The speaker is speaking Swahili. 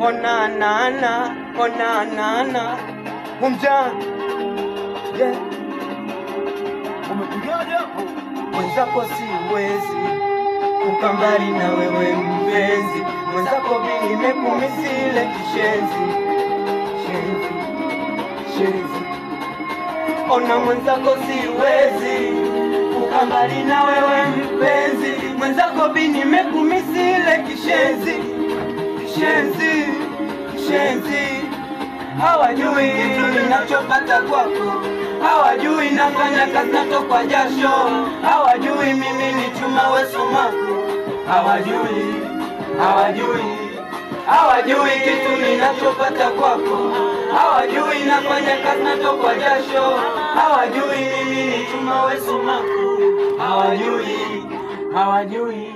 Ona na na, ona na na. Umjana. Yeah. Umepigaje hapo? Mwenzako siwezi kukaa mbali na wewe mpenzi. Mwenzako mimi nimekumisi ile kishenzi. Shenzi, shenzi. Ona mwenzako siwezi kukaa mbali na wewe mpenzi. Mwenzako mimi nimekumisi ile kishenzi. Kishenzi, kishenzi. Hawajui kitu ninachopata kwako, hawajui nafanya kazi natokwa jasho, hawajui mimi ni chuma we sumaku, hawajui, hawajui, hawajui kitu ninachopata kwako, hawajui nafanya kazi natokwa jasho, hawajui mimi ni chuma we sumaku, hawajui, hawajui.